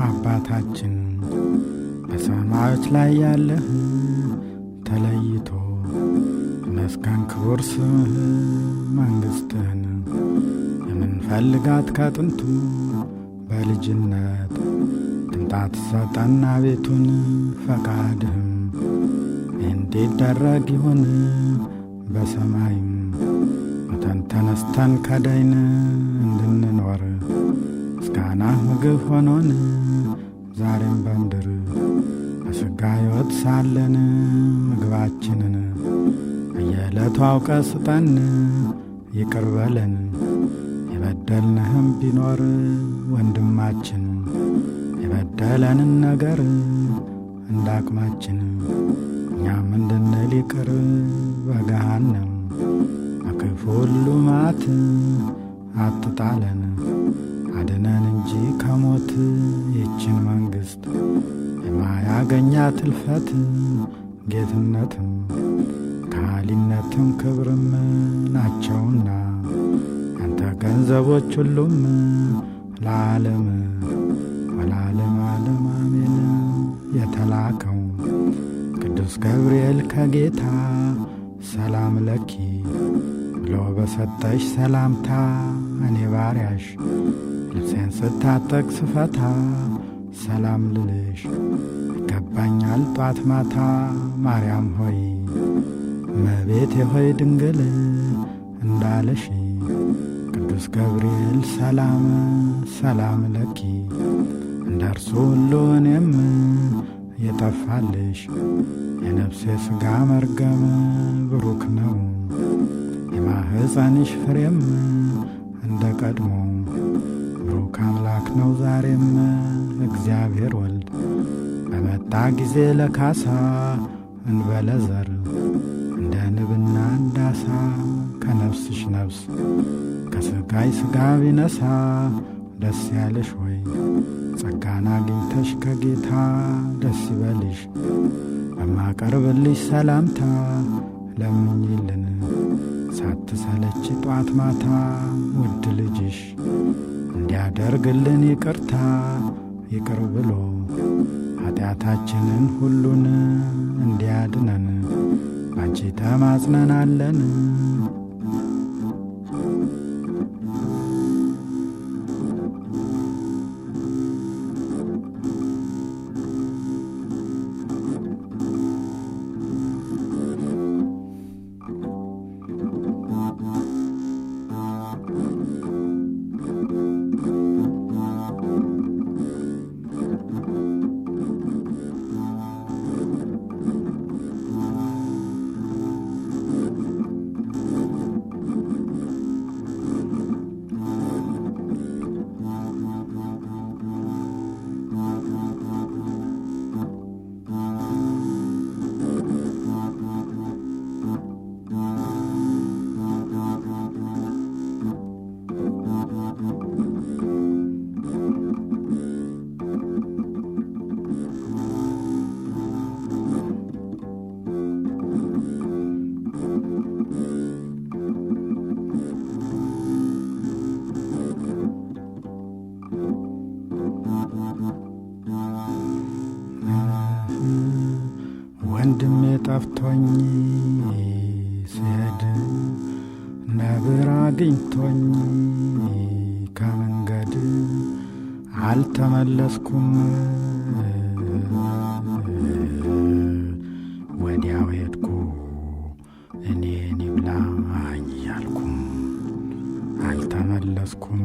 አባታችን በሰማዮች ላይ ያለህ ተለይቶ ይመስገን ክቡር ስምህ። መንግሥትህን የምንፈልጋት ከጥንቱ በልጅነት ትምጣት ሰጠና ቤቱን ፈቃድህም እንዲደረግ ይሁን በሰማይም ሙተን ተነስተን ከዳይን እንድንኖር ምስጋናህ ምግብ ሆኖን ዛሬም በምድር በሥጋ ሕይወት ሳለን ምግባችንን በየዕለቱ አውቀ ስጠን፣ ይቅር በለን የበደልንህም ቢኖር ወንድማችን የበደለንን ነገር እንዳቅማችን እኛም እንድንል ይቅር በገሃነም በክፉ ሁሉ መዓት አትጣለን፣ አድነን እንጂ ከሞት ይችን መንግሥት የማያገኛት እልፈት ጌትነትም ከሃሊነትም ክብርም ናቸውና ያንተ ገንዘቦች ሁሉም ለዓለም ወለዓለም ዓለም አሜን። የተላከው ቅዱስ ገብርኤል ከጌታ ሰላም ለኪ ብሎ በሰጠሽ ሰላምታ እኔ ባሪያሽ ልብሴን ስታጠቅ ስፈታ ሰላም ልልሽ ይገባኛል ጧት ማታ። ማርያም ሆይ እመቤቴ ሆይ ድንግል እንዳለሽ ቅዱስ ገብርኤል ሰላም ሰላም ለኪ እንደ እርሱ ሁሉ እኔም የጠፋልሽ የነፍሴ ሥጋ መርገም ብሩክ ነው የማህፀንሽ ፍሬም እንደ ቀድሞ ብሩክ አምላክ ነው ዛሬም እግዚአብሔር ወልድ በመጣ ጊዜ ለካሳ እንበለዘር እንደ ንብና እንዳሳ ከነፍስሽ ነፍስ ከሥጋይ ሥጋ ቢነሳ ደስ ያለሽ ወይ ጸጋን አግኝተሽ ከጌታ ደስ ይበልሽ። በማቀርብልሽ ሰላምታ ለምኝልን ሳትሰለች ጧት ማታ ውድ ልጅሽ እንዲያደርግልን ይቅርታ ይቅር ብሎ ኃጢአታችንን ሁሉን እንዲያድነን ባንቺ ተማጽነናለን። ወንድሜ ጠፍቶኝ ስሄድ ነብር አግኝቶኝ ከመንገድ አልተመለስኩም። ወዲያው ሄድኩ እኔን ይብላኝ እያልኩም አልተመለስኩም።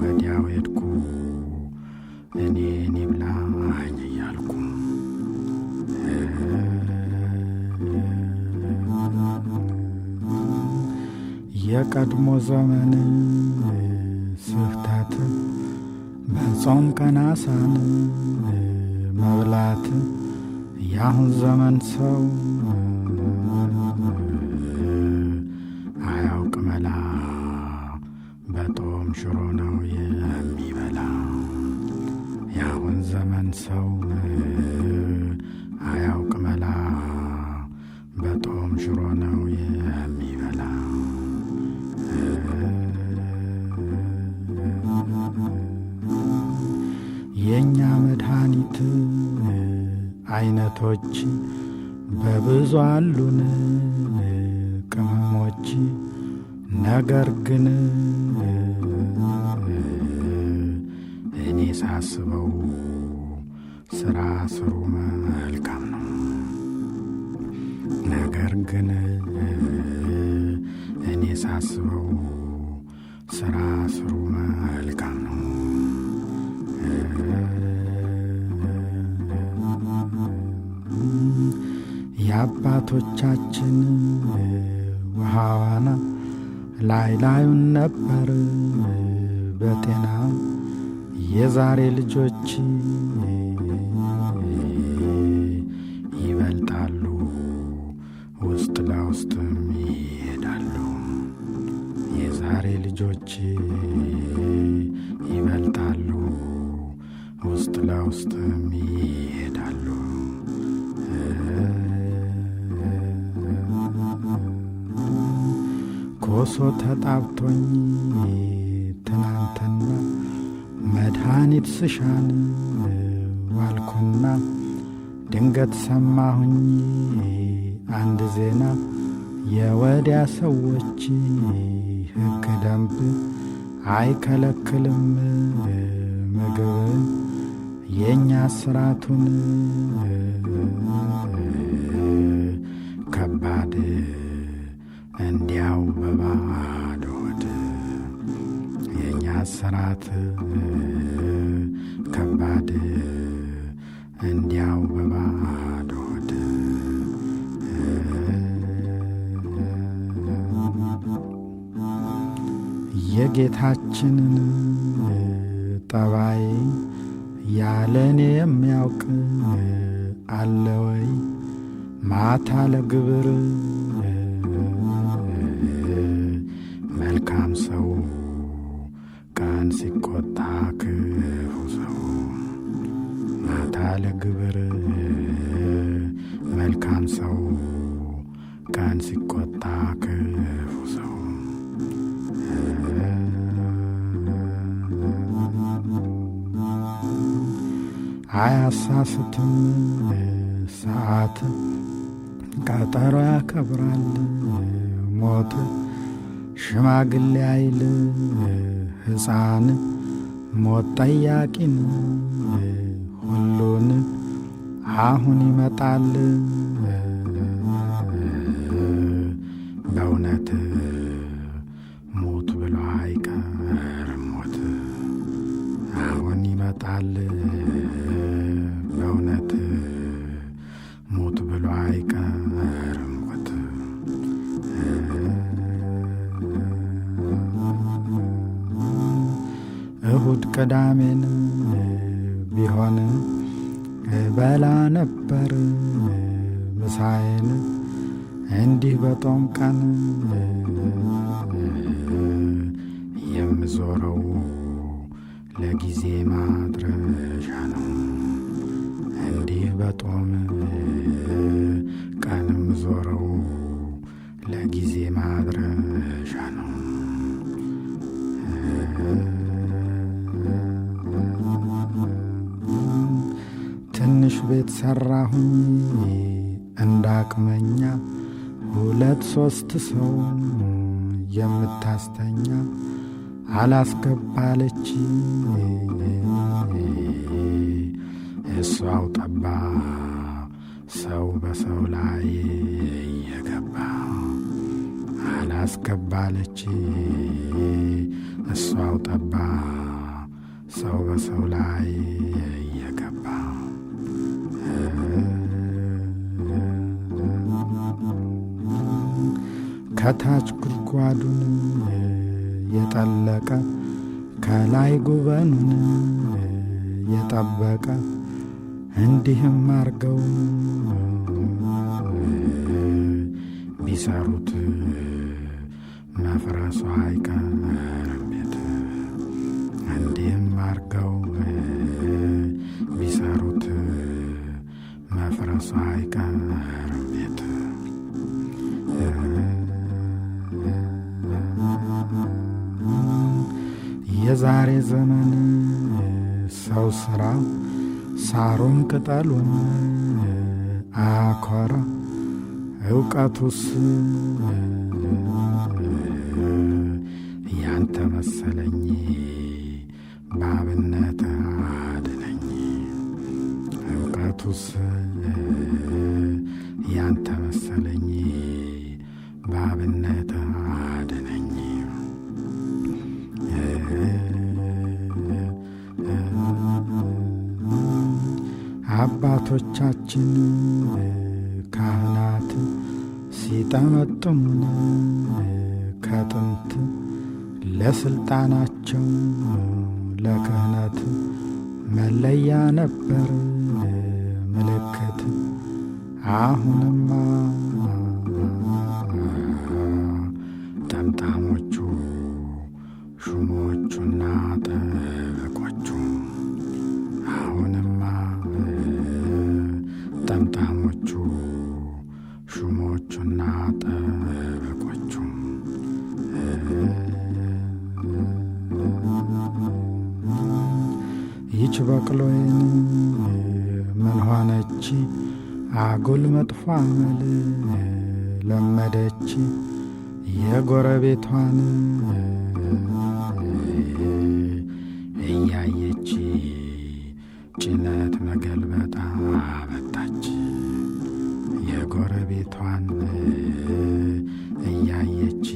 ወዲያው የቀድሞ ዘመን ስህተት በጾም ቀን ዓሣን መብላት ያሁን ዘመን ሰው አያውቅ መላ በጦም ሽሮ ነው የሚበላ። ያሁን ዘመን ሰው አያውቅ መላ በጦም ሽሮ ነው የሚበላ። የእኛ መድኃኒት አይነቶች በብዙ አሉን ቅመሞች፣ ነገር ግን እኔ ሳስበው ስራ ስሩ መልካም ነው። ነገር ግን እኔ ሳስበው ስራ ስሩ መልካም ነው። የአባቶቻችን ውሃዋና ላይ ላዩን ነበር በጤና፣ የዛሬ ልጆች ይበልጣሉ፣ ውስጥ ለውስጥም ይሄዳሉ። የዛሬ ልጆች ይበልጣሉ፣ ውስጥ ለውስጥም ይሄዳሉ። ኮሶ ተጣብቶኝ ትናንትና መድኃኒት ስሻን ዋልኩና፣ ድንገት ሰማሁኝ አንድ ዜና፣ የወዲያ ሰዎች ሕግ ደንብ አይከለክልም ምግብ፣ የእኛ ስራቱን ከባድ እንዲያው በባዶ ሆድ፣ የእኛ ስራት ከባድ እንዲያው በባዶ ሆድ። የጌታችንን ጠባይ ያለኔ የሚያውቅ አለ ወይ? ማታ ለግብር መልካም ሰው፣ ቀን ሲቆጣ ክፉ ሰው። ማታ ለግብር መልካም ሰው፣ ቀን ሲቆጣ ክፉ ሰው። አያሳስትም ሰዓት፣ ቀጠሮ ያከብራል ሞት፣ ሽማግሌ አይል ሕፃን፣ ሞት ጠያቂን ሁሉን አሁን ይመጣል። በእውነት ሞት ብሎ አይቀርም ሞት፣ አሁን ይመጣል። በእውነት ሞት ብሎ አይቀርም ሞት። እሁድ ቅዳሜን ቢሆን እበላ ነበር ምሳዬን፣ እንዲህ በጦም ቀን የምዞረው ለጊዜ ማድረሻ ነው። እንዲህ በጦም ቀን የምዞረው ለጊዜ ማድረሻ ነው። ትንሽ ቤት ሰራሁኝ እንዳቅመኛ፣ ሁለት ሶስት ሰው የምታስተኛ፣ አላስገባለች እሷው ጠባ፣ ሰው በሰው ላይ እየገባ። አላስገባለች እሷው ጠባ፣ ሰው በሰው ላይ እየገባ። ከታች ጉድጓድ ጉድጓዱን የጠለቀ ከላይ ጉበኑን የጠበቀ እንዲህም አርገው ቢሰሩት መፍረሷ አይቀርም ቤት። እንዲህም አርገው ቢሰሩት መፍረሷ አይቀርም ቤት። የዛሬ ዘመን ሰው ስራ ሳሩን ቅጠሉን አኮራ እውቀቱስ ያንተ መሰለኝ ባብነት አድነኝ። እውቀቱስ ያንተ መሰለኝ ባብነት አድነኝ። አባቶቻችን ካህናት ሲጠመጥሙን ከጥንት ለስልጣናቸው ለክህነት መለያ ነበር ምልክት። አሁንማ ጠምጣሞቹ ሹሞቹና ጠበቆቹ፣ አሁንማ ጠምጣሞቹ ሹሞቹና ጠበቆቹ። ይች በቅሎዬን ምን ሆነች? አጉል መጥፎ አመል ለመደች። የጎረቤቷን እያየች ጭነት መገልበጣ አመጣች። የጎረቤቷን እያየች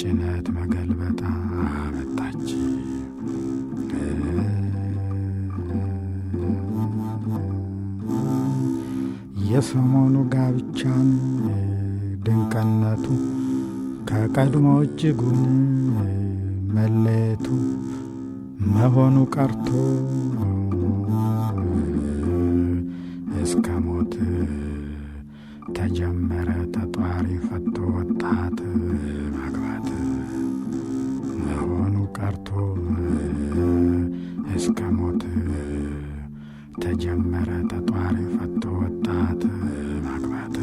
ጭነት መገልበጣ አመጣች። የሰሞኑ ጋብቻን ድንቅነቱ ከቀድሞ እጅጉን መለየቱ መሆኑ ቀርቶ እስከ ሞት ተጀመረ ተጧሪ ፈቶ ወጣት ማግባት። መሆኑ ቀርቶ እስከ ሞት ተጀመረ ተጧሪ ፈቶ ወጣት ማግባት።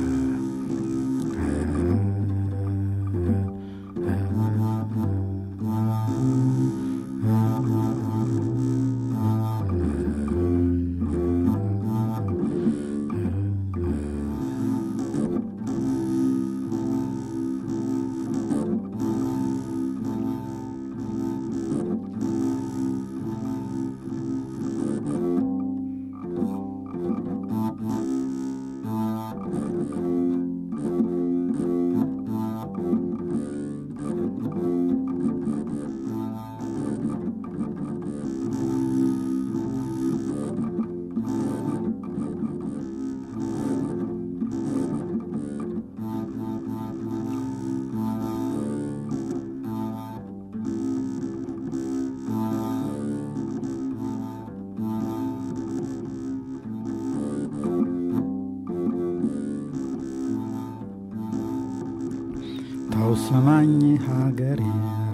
ተውስማኝ ሀገሬ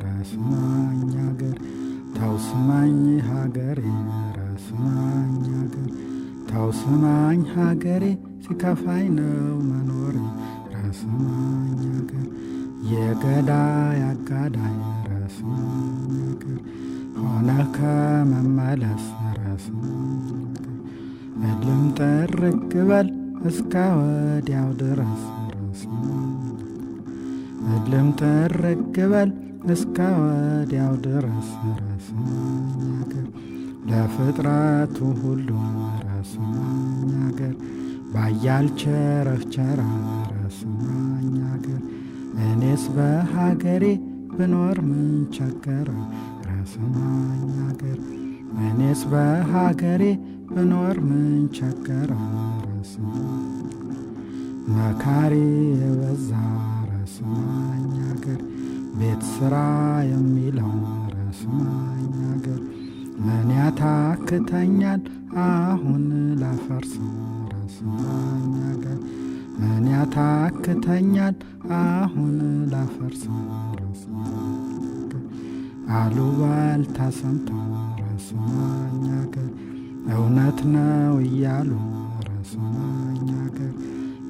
ረስማኝ ሀገር፣ ተውስማኝ ሀገሬ ረስማኝ ሀገር፣ ተውስማኝ ሀገሬ ሲከፋኝ ነው መኖሬ ረስማኝ ሀገር። የገዳይ አጋዳይ ረስማኝ ሀገር ሆነ ከመመለስ ረስማኝ ሀገር እልም ጥርግ በል እስከ ወዲያው ድረስ ረስማኝ እልም ጥርግ በል እስከ ወዲያው ድረስ ረስማኝ አገር። ለፍጥረቱ ሁሉ ረስማኝ አገር ባያል ቸረፍቸራ ረስማኝ አገር። እኔስ በሀገሬ ብኖር ምን ቸገረ ረስማኝ አገር። እኔስ በሀገሬ ብኖር ምን ቸገረ ረስማኝ መካሪ የበዛ ረስማኝ አገር። ቤት ስራ የሚለው ረስማኝ አገር ምን ያታክተኛል አሁን ላፈርሰው ረስማኝ አገር ምን ያታክተኛል አሁን ላፈርሰው ረስማኝ አገር አሉባልታ ሰምተው ረስማኝ አገር እውነት ነው እያሉ ረስማኝ አገር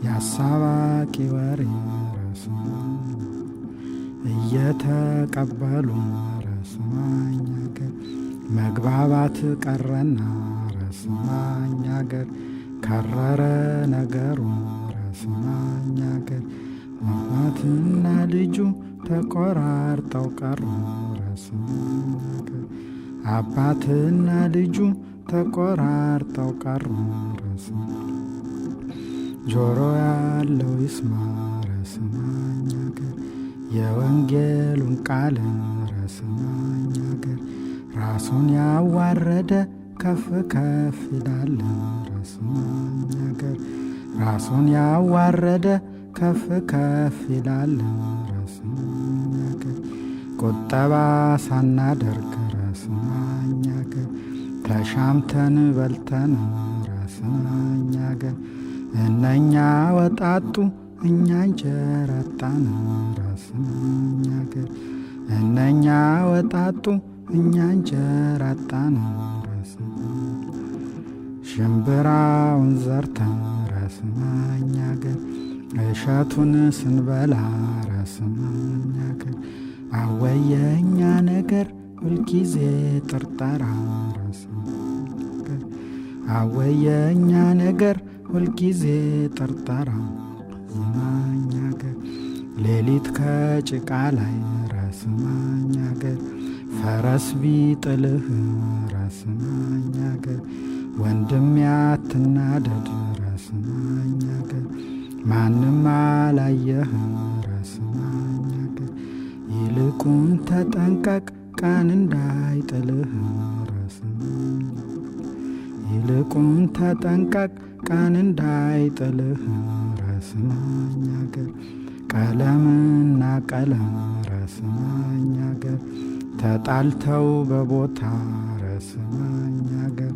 ያሳባቂ ወሬ ረስማኝ እየተቀበሉ ረስማኝ አገር መግባባት ቀረና ረስማኝ አገር ከረረ ነገሩ ረስማኝ አገር አባትና ልጁ ተቆራርጠው ቀሩ ረስማኝ አገር አባትና ልጁ ተቆራርጠው ቀሩ ረስማኝ ጆሮ ያለው ይስማ ረስማኝ አገር የወንጌሉን ቃል ረስማኝ አገር ራሱን ያዋረደ ከፍ ከፍ ይላል ረስማኝ አገር ራሱን ያዋረደ ከፍ ከፍ ይላል ረስማኝ አገር ቁጠባ ሳናደርግ ረስማኝ አገር ተሻምተን በልተን ረስማኝ አገር እነኛ ወጣጡ እኛ እንጀራ አጣን ረስማኝ አገር እነኛ ወጣጡ እኛ እንጀራ አጣን ሽምብራውን ዘርተን ረስማኝ አገር እሸቱን ስንበላ ረስማኝ አገር አወየኛ ነገር ሁልጊዜ ጥርጠራ ረስማኝ አገር አወየኛ ነገር ሁልጊዜ ጥርጠራ ረስማኝ አገር ሌሊት ከጭቃ ላይ ረስማኝ አገር ፈረስ ቢጥልህ ረስማኝ አገር ወንድም ያትናደድ ረስማኝ አገር ማንም አላየህ ረስማኝ አገር ይልቁን ተጠንቀቅ ቀን እንዳይጥልህ ረስማኝ ይልቁን ተጠንቀቅ ቀን እንዳይጥልህ ረስማኝ አገር ቀለምና ቀለም ረስማኝ አገር ተጣልተው በቦታ ረስማኝ አገር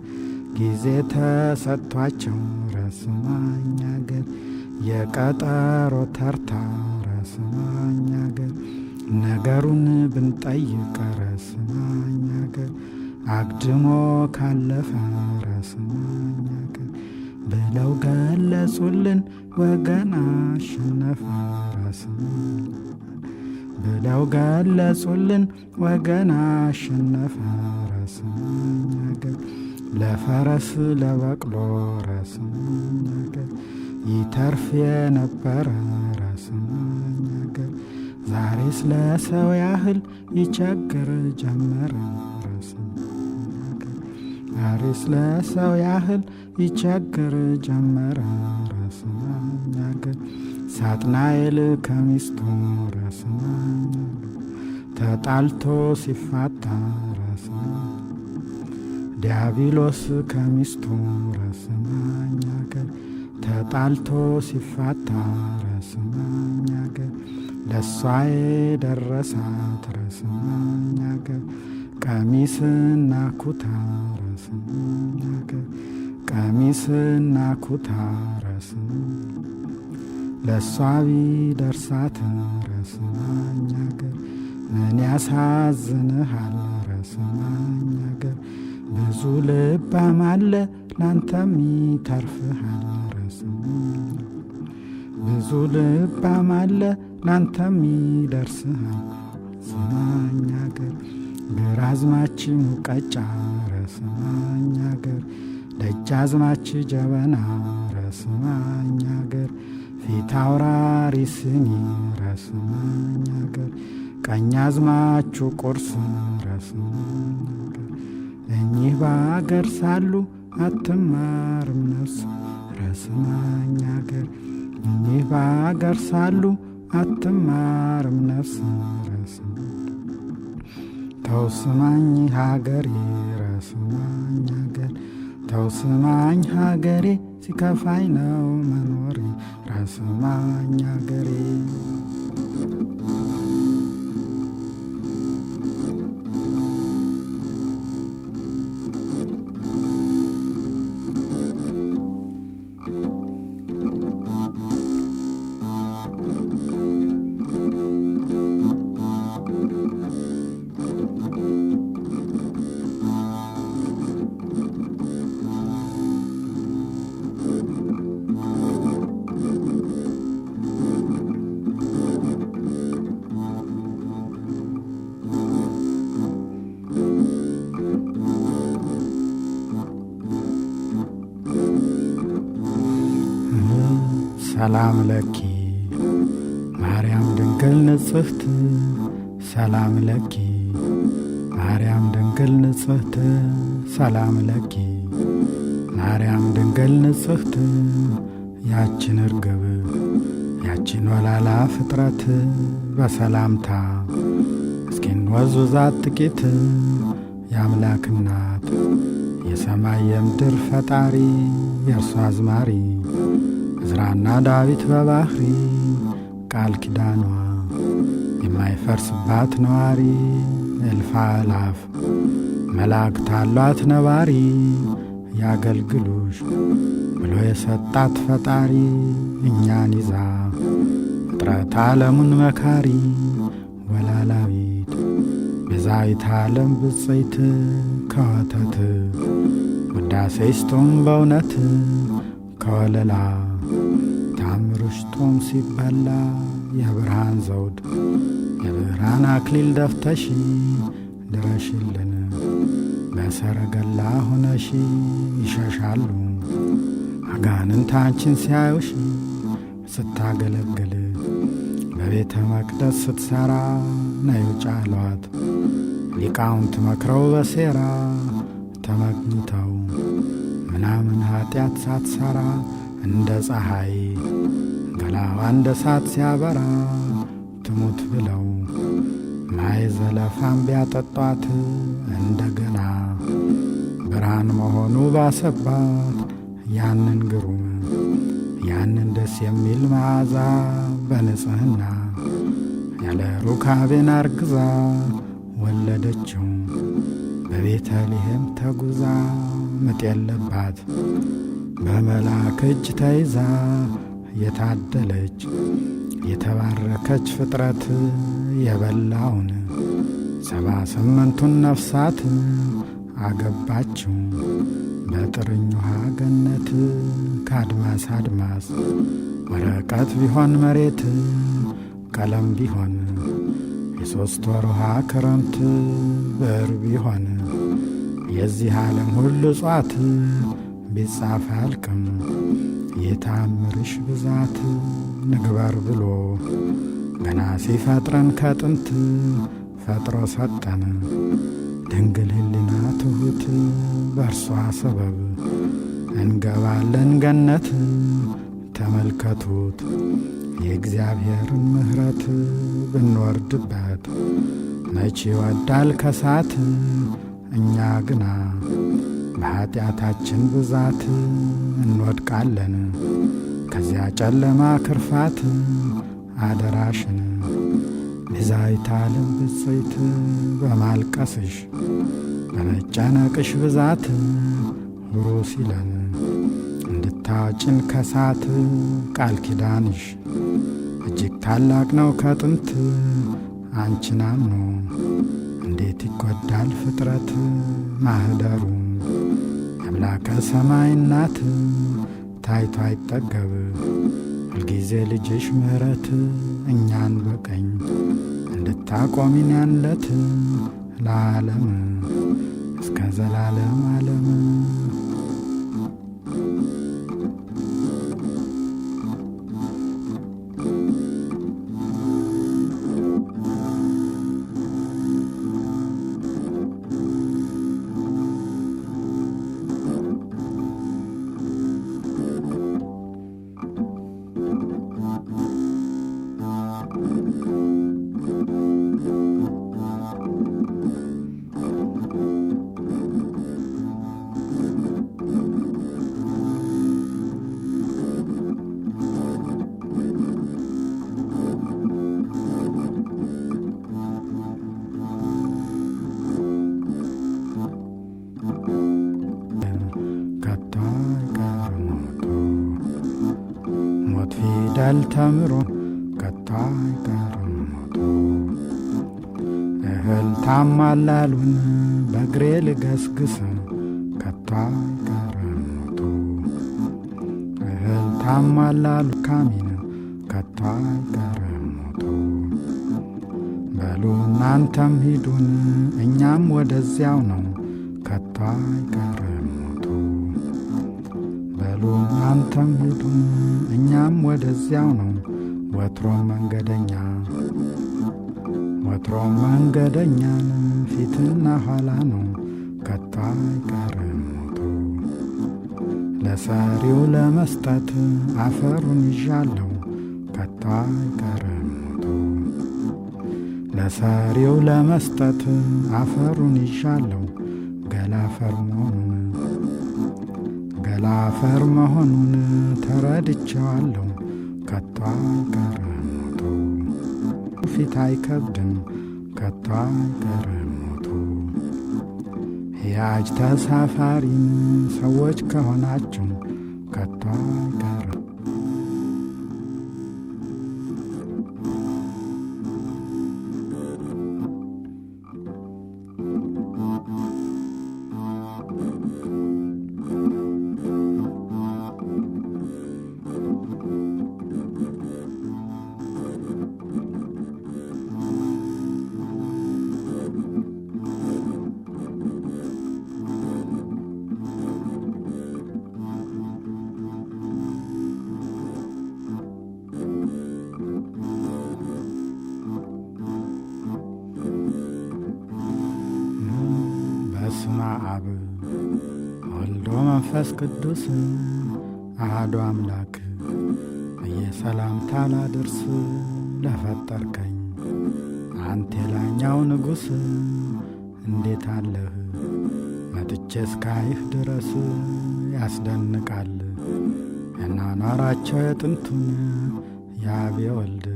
ጊዜ ተሰጥቷቸው ረስማኝ አገር የቀጠሮ ተርታ ረስማኝ አገር ነገሩን ብንጠይቅ ረስማኝ አገር አግድሞ ካለፈ ረስማኝ አገር ብለው ገለጹልን ወገን አሸነፈ ረስማኝ ብለው ገለጹልን ወገን አሸነፈ ረስማኝ አገር ለፈረስ ለበቅሎ ረስማኝ አገር ይተርፍ የነበረ ረስማኝ አገር ዛሬስ ለሰው ያህል ይቸግር ጀመረ ረስማኝ አገር ዛሬስ ለሰው ያህል ይቸግር ጀመረ ረስማኝ አገር ሳጥናኤል ከሚስቱ ረስማኝ ተጣልቶ ሲፋታ ረስማኝ ዲያብሎስ ከሚስቱ ረስማኝ አገር ተጣልቶ ሲፋታ ረስማኝ አገር ለሷ የደረሳት ረስማኝ አገር ቀሚስና ኩታ ረስማኝ አገር ቀሚስና ኩታ ረስማኝ ለሷ ቢደርሳት ረስማኝ አገር ምን ያሳዝንሃል ረስማኝ አገር ብዙ ልባም አለ ላንተም ይተርፍሃል ረስማኝ ብዙ ልባም አለ ላንተም ይደርስሃል ስማኝ አገር ግራዝማች ሙቀጫ ረስማኝ አገር ደጃዝማች ጀበና ረስማኝ አገር ፊት አውራሪ ስኒ ረስማኝ አገር ቀኛዝማቹ ቁርስ ረስማኝ አገር እኚህ በአገር ሳሉ አትማርም ነፍስ ረስማኝ አገር እኚህ በአገር ሳሉ አትማርም ነፍስ ረስማኝ ተውስማኝ ሀገሬ ረስማኝ ሀገር ተውስማኝ ሀገሬ ሲከፋኝ ነው መኖሬ ረስማኝ ሀገሬ። ሰላም ለኪ ማርያም ድንግል ንጽሕት ሰላም ለኪ ማርያም ድንግል ንጽሕት ሰላም ለኪ ማርያም ድንግል ንጽሕት ያችን እርግብ ያችን ወላላ ፍጥረት በሰላምታ እስኪንወዝውዛት ጥቂት የአምላክ እናት የሰማይ የምድር ፈጣሪ የእርሷ አዝማሪ ዕዝራና ዳዊት በባሕሪ ቃል ኪዳኗ የማይፈርስባት ነዋሪ እልፍ አእላፍ መላእክት አሏት ነባሪ ያገልግሉሽ ብሎ የሰጣት ፈጣሪ እኛን ይዛ ፍጥረት ዓለሙን መካሪ ወላላዊት ቤዛዊተ ዓለም ብፅዕት ከወተት ውዳሴሽ ጦም በእውነት ከወለላ ታምርሽ ጦም ሲበላ የብርሃን ዘውድ የብርሃን አክሊል ደፍተሽ ድረሽልን በሰረገላ ሆነሽ ይሸሻሉ አጋንንት አንቺን ሲያዩሽ ስታገለግል በቤተ መቅደስ ስትሠራ ነዩ ጫሏት ሊቃውንት መክረው በሴራ ተመግኝተው ምናምን ኃጢአት ሳትሠራ እንደ ፀሐይ ገላዋ እንደ እሳት ሲያበራ ትሙት ብለው ማይ ዘለፋም ቢያጠጧት እንደገና ብርሃን መሆኑ ባሰባት ያንን ግሩም ያንን ደስ የሚል መዓዛ በንጽሕና ያለ ሩካቤን አርግዛ ወለደችው በቤተልሔም ተጉዛ ምጥ የለባት በመልአክ እጅ ተይዛ የታደለች የተባረከች ፍጥረት የበላውን 78ቱን ነፍሳት አገባችው በጥርኝ ውሃ ገነት ከአድማስ አድማስ ወረቀት ቢሆን መሬት ቀለም ቢሆን የሦስት ወር ውሃ ክረምት ብዕር ቢሆን የዚህ ዓለም ሁሉ እጽዋት ቢጻፍ አያልቅም የታምርሽ ብዛት ንግበር ብሎ ገና ሲፈጥረን ከጥንት ፈጥሮ ሰጠን ድንግል ሕሊና ትሑት በእርሷ ሰበብ እንገባለን ገነት። ተመልከቱት የእግዚአብሔርን ምሕረት ብንወርድበት መቼ ይወዳል ከሳት እኛ ግና በኀጢአታችን ብዛት እንወድቃለን ከዚያ ጨለማ ክርፋት። አደራሽን ቤዛዊተ ዓለም ብፅዕት በማልቀስሽ በመጨነቅሽ ብዛት ሁሩ ሲለን እንድታወጭን ከሳት ቃል ኪዳንሽ እጅግ ታላቅ ነው ከጥንት አንቺን አምኖ እንዴት ይጎዳል ፍጥረት ማኅደሩ አምላከ ሰማይ እናት ታይቶ አይጠገብ ሁልጊዜ ልጅሽ ምሕረት እኛን በቀኝ እንድታቆሚን ያለት ለዓለም እስከ ዘላለም ዓለም። ከቶ አይቀርም ሞቶ ሞት ፊደል ተምሮ ከቶ አይቀርም ሞቶ እህል ታሟላሉን በእግሬ ልገስግስ ከቶ አይቀርም ሞቶ እህል ታሟላሉ ካሚን ከቶ አይቀርም ሞቶ በሉ እናንተም ሂዱን እኛም ወደዚያው ነው ከቶ አይቀርም ሞቶ በሉ አንተም ሂዱን እኛም ወደዚያው ነው። ወትሮም መንገደኛ ወትሮም መንገደኛን ፊትና ኋላ ነው ከቶ አይቀርም ሞቶ። ለሰሪው ለመስጠት አፈሩን ይዣለው ከቶ አይቀርም ሞቶ። ለሰሪው ለመስጠት አፈሩን ይዣለው ገላፈር መሆኑን ገላፈር መሆኑን ተረድቼዋለሁ ከቶ አይቀርም ሞቶ። ፊት አይከብድም ከቶ አይቀርም ሞቶ። ሕያጅ ተሳፋሪን ሰዎች ከሆናችሁ ከቶ አይቀርም። በስመ አብ ወልዶ መንፈስ ቅዱስ አሐዱ አምላክ እየሰላምታ ላድርስ ለፈጠርከኝ አንተ የላኛው ንጉሥ እንዴት አለህ? መጥቼ እስካይህ ድረስ ያስደንቃል ያኗኗራቸው የጥንቱን የአብ የወልድ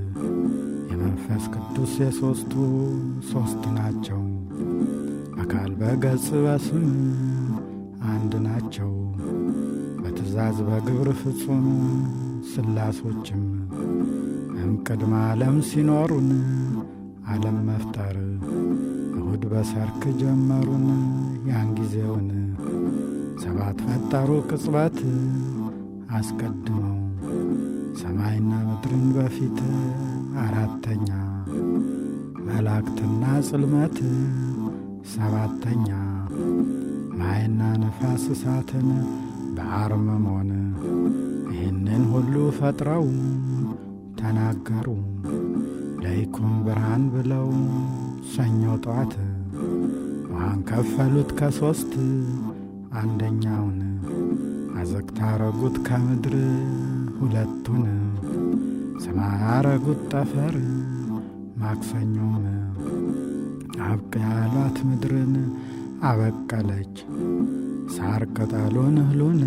የመንፈስ ቅዱስ የሦስቱ ሦስት ናቸው። አካል በገጽ በስም አንድ ናቸው። በትእዛዝ በግብር ፍጹም ስላሶችም እምቅድመ ዓለም ሲኖሩን ዓለም መፍጠር እሁድ በሰርክ ጀመሩን ያን ጊዜውን ሰባት ፈጠሩ ቅጽበት አስቀድመው ሰማይና ምድርን በፊት አራተኛ መላእክትና ጽልመት ሰባተኛ ማይና ነፋስ እሳትን በአርምሞን ይህንን ሁሉ ፈጥረው ተናገሩ ለይኩን ብርሃን ብለው ሰኞ ጠዋት ውሃን ከፈሉት ከሦስት አንደኛውን አዘግታ አረጉት ከምድር ሁለቱን ሰማይ አረጉት ጠፈር ማክሰኞም አብቅ ያሏት ምድርን አበቀለች ሳር ቅጠሉን እህሉን።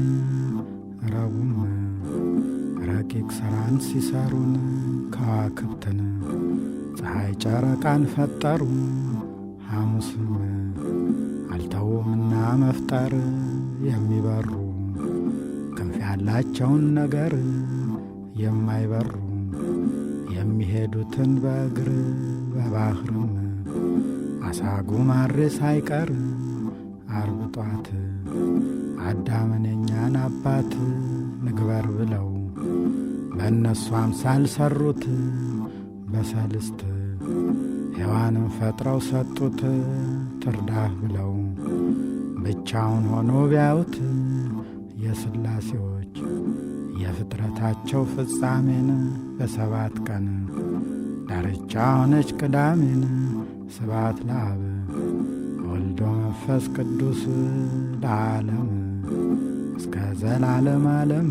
ረቡም ረቂቅ ሥራን ሲሰሩን ከዋክብትን ፀሐይ ጨረቃን ፈጠሩ። ሐሙስም አልተውምና መፍጠር የሚበሩ ክንፍ ያላቸውን ነገር የማይበሩ የሚሄዱትን በእግር በባህርም አሳ ጉማሬ ሳይቀር። አርብ ጧት አዳምን የኛን አባት ንግበር ብለው በእነሱ አምሳል ሰሩት በሰልስት ሔዋንን ፈጥረው ሰጡት ትርዳህ ብለው ብቻውን ሆኖ ቢያዩት የሥላሴዎች የፍጥረታቸው ፍጻሜን በሰባት ቀን ዳርቻ ሆነች ቅዳሜን። ስብሐት ለአብ ወልዶ መንፈስ ቅዱስ ለዓለም እስከ ዘላለም ዓለም።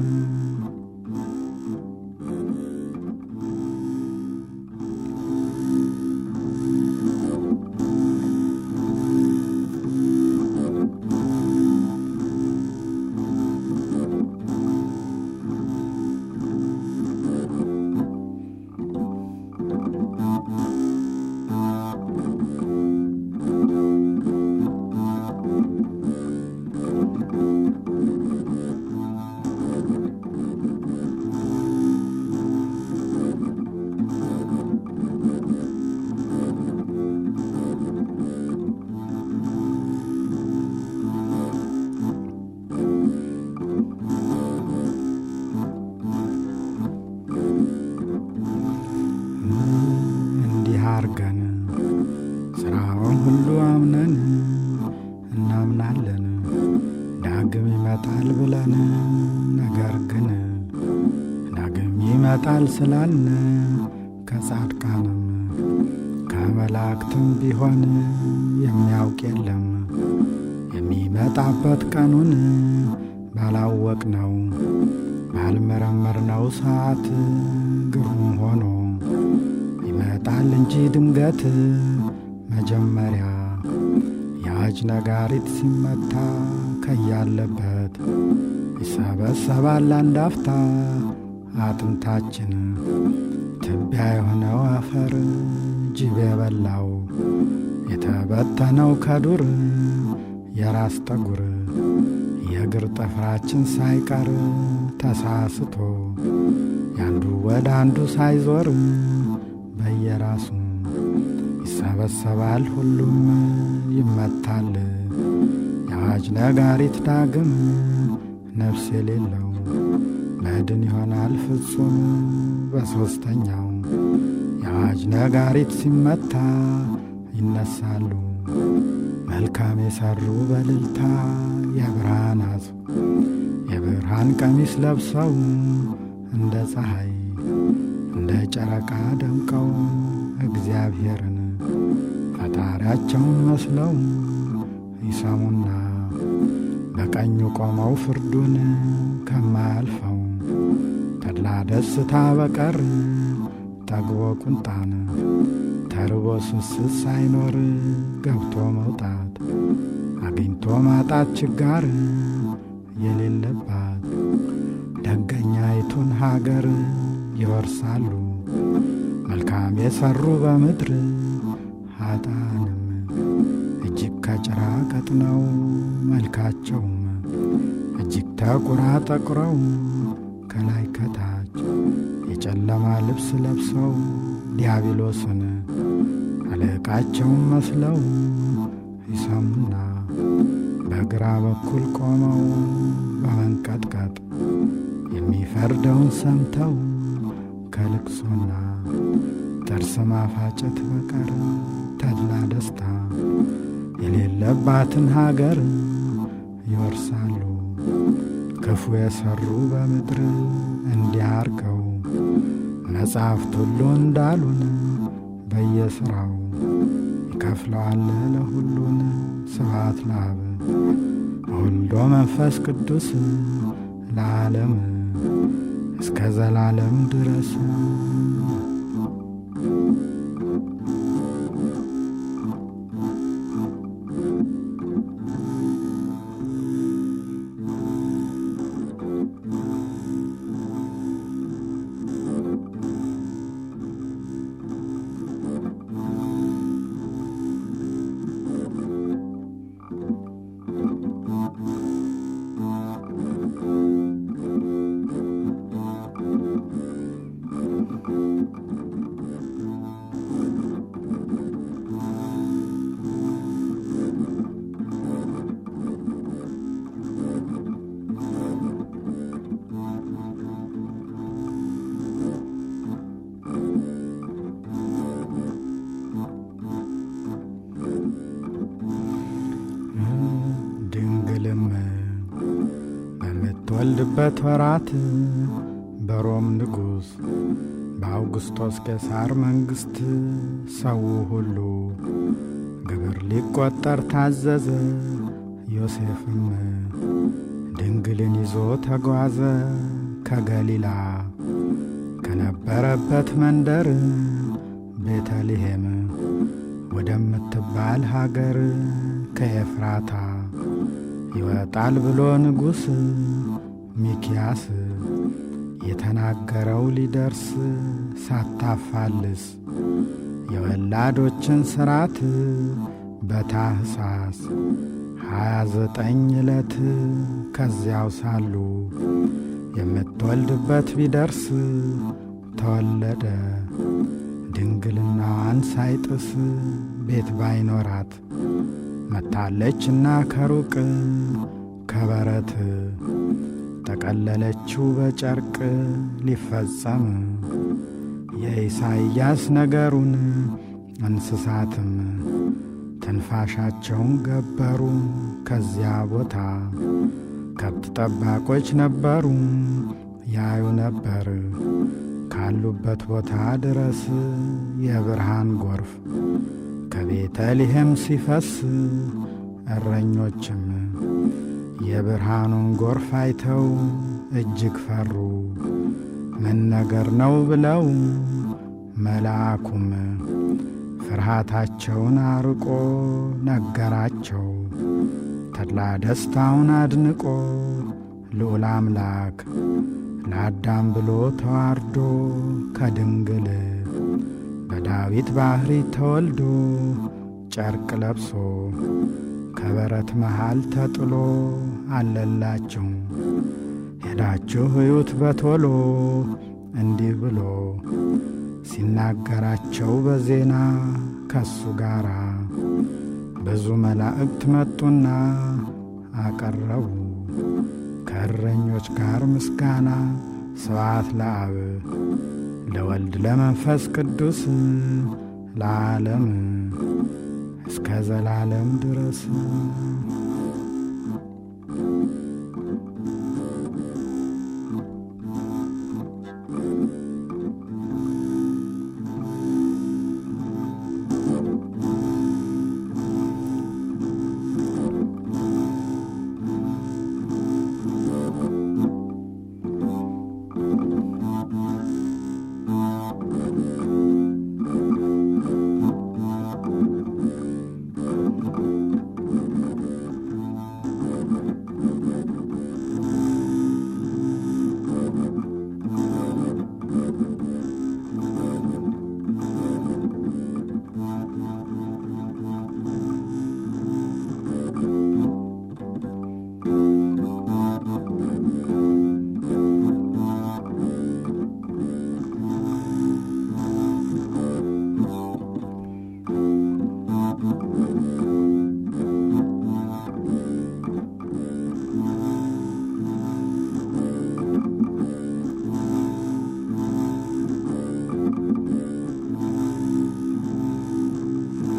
እንዲህ አርገን ሥራውን ሁሉ አምነን እናምናለን። ዳግም ዳግም ይመጣል ብለን፣ ነገር ግን ዳግም ይመጣል ስላልን ከጻድቃንም ከመላእክትም ቢሆን የሚያውቅ የለም የሚመጣበት ቀኑን። ባላወቅነው ባልመረመርነው ሰዓት ግሩም ሆኖ ይመጣል እንጂ ድንገት። መጀመሪያ የአዋጅ ነጋሪት ሲመታ ከያለበት ይሰበሰባል አንድ አፍታ። አጥንታችን ትቢያ የሆነው አፈር ጅብ የበላው የተበተነው ከዱር የራስ ጠጉር የእግር ጥፍራችን ሳይቀር ተሳስቶ ያንዱ ወደ አንዱ ሳይዞር በየራሱ ይሰበሰባል፣ ሁሉም ይመታል። የአዋጅ ነጋሪት ዳግም ነፍስ የሌለው በድን ይሆናል ፍጹም። በሦስተኛው የአዋጅ ነጋሪት ሲመታ ይነሳሉ መልካም የሠሩ በልልታ የብርሃን አጽም የብርሃን ቀሚስ ለብሰው እንደ ፀሐይ እንደ ጨረቃ ደምቀው እግዚአብሔርን ፈጣሪያቸውን መስለው ይሰሙና በቀኙ ቆመው ፍርዱን ከማያልፈው ተድላ ደስታ በቀር ጠግቦ ቁንጣን ተርቦ ስስት ሳይኖር ገብቶ መውጣት አግኝቶ ማጣት ችጋር የሌለባት ደገኛይቱን ሀገር ይወርሳሉ። መልካም የሠሩ በምድር ኃጥአንም እጅግ ከጭራ ቀጥነው መልካቸውም እጅግ ተቁራ ጠቁረው ከላይ ከታች የጨለማ ልብስ ለብሰው ዲያብሎስን አለቃቸውን መስለው ይሰሙና በግራ በኩል ቆመው በመንቀጥቀጥ የሚፈርደውን ሰምተው ከልቅሶና ጥርስ ማፋጨት በቀር ተድላ ደስታ የሌለባትን ሀገር ይወርሳሉ። ክፉ የሠሩ በምድር እንዲያርገው መጻሕፍት ሁሉ እንዳሉን በየሥራው ይከፍለዋል ለሁሉን። ስብሐት ለአብ ወወልድ ወመንፈስ ቅዱስ ለዓለም እስከ ዘላለም ድረስ። ድንግልም በምትወልድበት ወራት በሮም ንጉሥ በአውግስጦስ ቄሳር መንግሥት ሰው ሁሉ ግብር ሊቈጠር ታዘዘ። ዮሴፍም ድንግልን ይዞ ተጓዘ ከገሊላ ከነበረበት መንደር ቤተልሔም ወደምትባል ሀገር ከኤፍራታ ይወጣል ብሎ ንጉሥ ሚኪያስ የተናገረው ሊደርስ ሳታፋልስ የወላዶችን ሥርዓት በታኅሳስ 29 ዕለት ከዚያው ሳሉ የምትወልድበት ቢደርስ ተወለደ። ድንግልናዋን ሳይጥስ ቤት ባይኖራት መታለችና ከሩቅ ከበረት ጠቀለለችው በጨርቅ ሊፈጸም የኢሳይያስ ነገሩን። እንስሳትም ትንፋሻቸውን ገበሩ ከዚያ ቦታ። ከብት ጠባቆች ነበሩ ያዩ ነበር ካሉበት ቦታ ድረስ የብርሃን ጎርፍ ከቤተልሔም ሲፈስ። እረኞችም የብርሃኑን ጎርፍ አይተው እጅግ ፈሩ። ምን ነገር ነው ብለው መልአኩም ፍርሃታቸውን አርቆ ነገራቸው። ተድላ ደስታውን አድንቆ ልዑል አምላክ ለአዳም ብሎ ተዋርዶ ከድንግል በዳዊት ባሕሪ ተወልዶ ጨርቅ ለብሶ ከበረት መሃል ተጥሎ አለላችሁ ሄዳችሁ እዩት በቶሎ እንዲህ ብሎ ሲናገራቸው በዜና ከሱ ጋራ ብዙ መላእክት መጡና አቀረቡ ከእረኞች ጋር ምስጋና። ስብሐት ለአብ ለወልድ ለመንፈስ ቅዱስ ለዓለም እስከ ዘላለም ድረስ።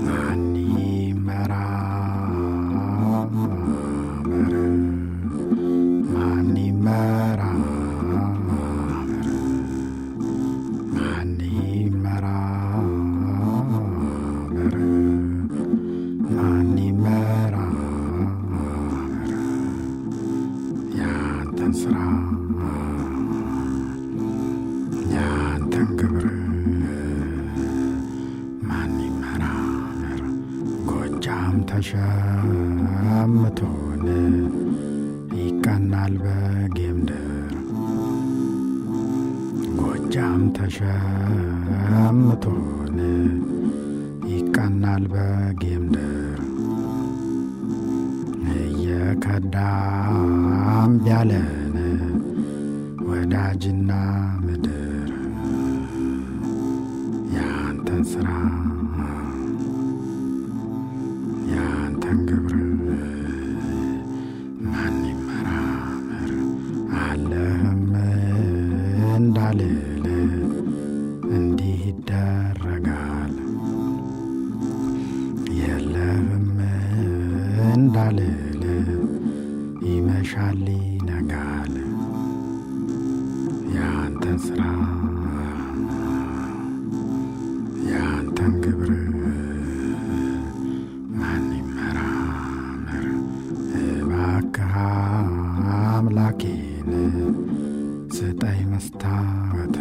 ማን ይመራመር ማን ይመራመር ማን ይመራመር ማን ይመራመር ያንተን ስራ ያንተን ግብር ማን ይመራመር? ጎጃም ተሸምቶን ይቀናል በጌምድር ጎጃም ተሸምቶን ይቀናል በጌምድር እየከዳም ቢያለን ወዳጅና ምድር ያንተን ስራ ያንተን ግብር ማን ይመራመር? አለህም እንዳልል እንዲህ ይደረጋል፣ የለህም እንዳልል ይመሻል ይነጋል። ያንተን ስራ ያንተን ግብር ማን ይመራመር? እባክህ አምላኬን ስጠኝ መስታወት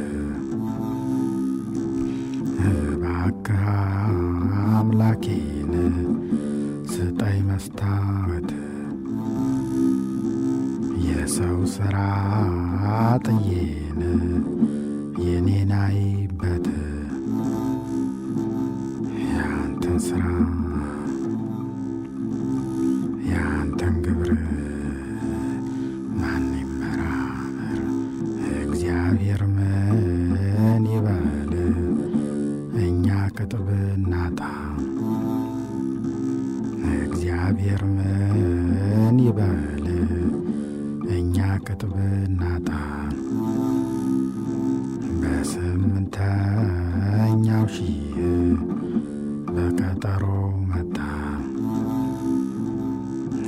እባክህ አምላኬን ስጠኝ መስታወት የሰው ስራ ጥዬን የኔን አይበት ያንተን ስራ ያንተን ግብር ማን ይመራመር? እግዚአብሔር ምን ይበል እኛ ቅጥብ እናጣ እግዚአብሔር ምን ይበል እኛ ቅጥብ እናጣ በስምንተኛው ሺህ በቀጠሮ መጣ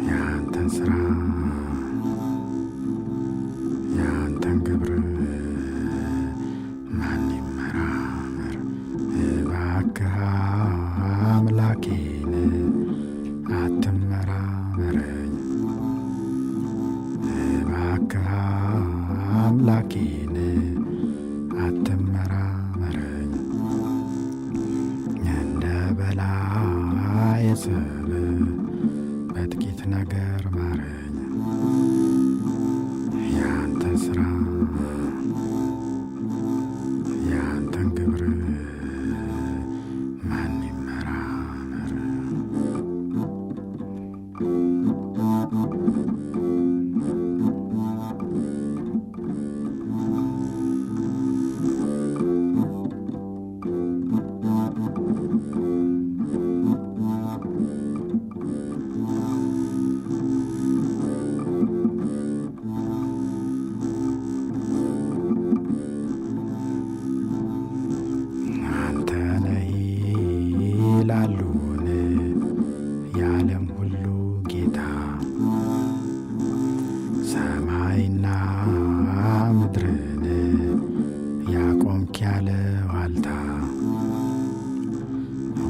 ያንተን ስራ አምላኬን አትመራመረኝ። እንደ በላዔ ሰብ በጥቂት ነገር ማረኝ። ያንተን ሥራ ያንተን ግብር ማን ይመራመር? አንተ ነህ ይላሉን የዓለም ሁሉ ጌታ፣ ሰማይና ምድርን ያቆምክ ያለ ዋልታ፣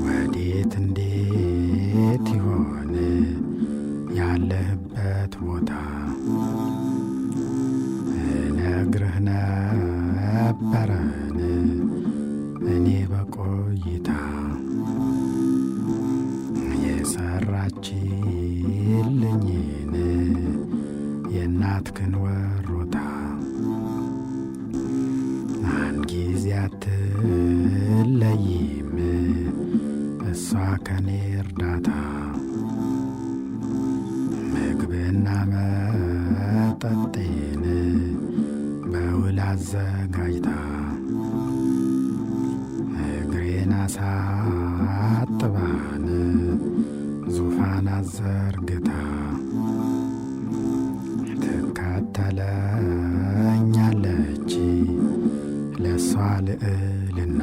ወዴት እንዴት ይሆን ያለህበት ቦታ? እነግርህ ነበረን እኔ በቆይታ የሰራችልኝን የእናትክን ወሮታ አንድ ጊዜ አትለይም እሷ ከኔ እርዳታ ምግብና መጠጤን በውል አዘጋጅታ እግሬን አሳጥባን ዙፋን አዘርግታ ትከተለኛለች ለእሷ ልዕልና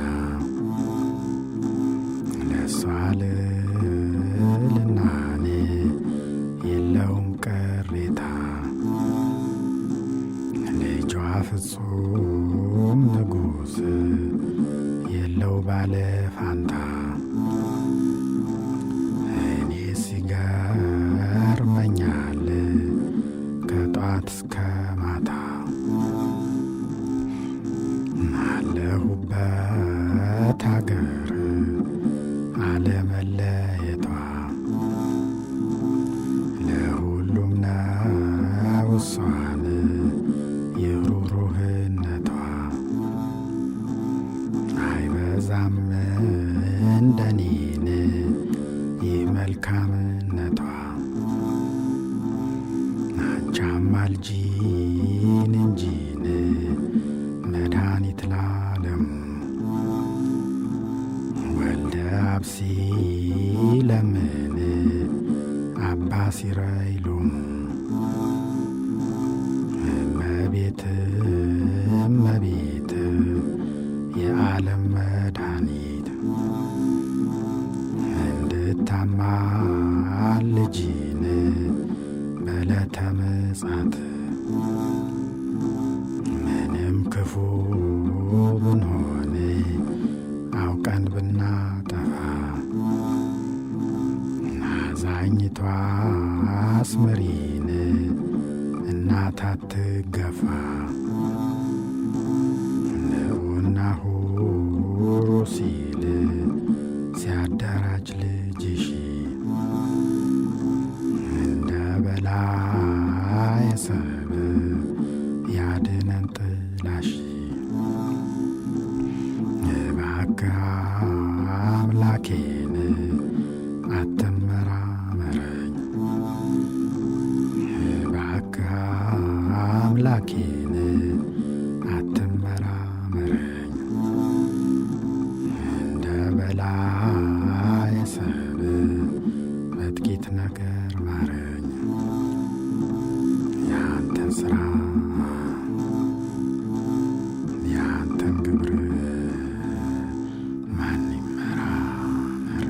ለእሷ ልዕልናኔ የለውም ቅሬታ። ልጇ ፍጹም ንጉሥ የለው ባለ ፋንታ እኔ ሲገርመኛል ከጧት እስከ ማታ አለሁበት አገር አለመለየቷ ለሁሉም ነው እሷን የሩሩህነቷ አይበዛም እንደኔን ይህ መልካምነቷ። አንቺ አማልጂን እንጂን መድኃኒት ላለሙ ወልደ አብ ሲለምን አባ ሲረይሎሙ እመቤት እመቤት የዓለም መድኃኒት እንድታማልጂን በዕለተ ምጽአት ምንም ክፉ ብንሆን አውቀን ብናጠፋ አዛኝቷ አስምሪን እናት አትገፋ። ንዑና ሁሩ ሲል ሲያደራጅ ልጅሽ እንደ በላዔ ሰብ ያድነን ጥላሽ። እባክህ አምላኬን አትመራመረኝ። እባክህ አምላኬን አትመራመረኝ። እንደ በላዔ ሰብ በጥቂት ነገር ማረኝ። ያንተን ሥራ ያንተን ግብር ማን ይመራመር?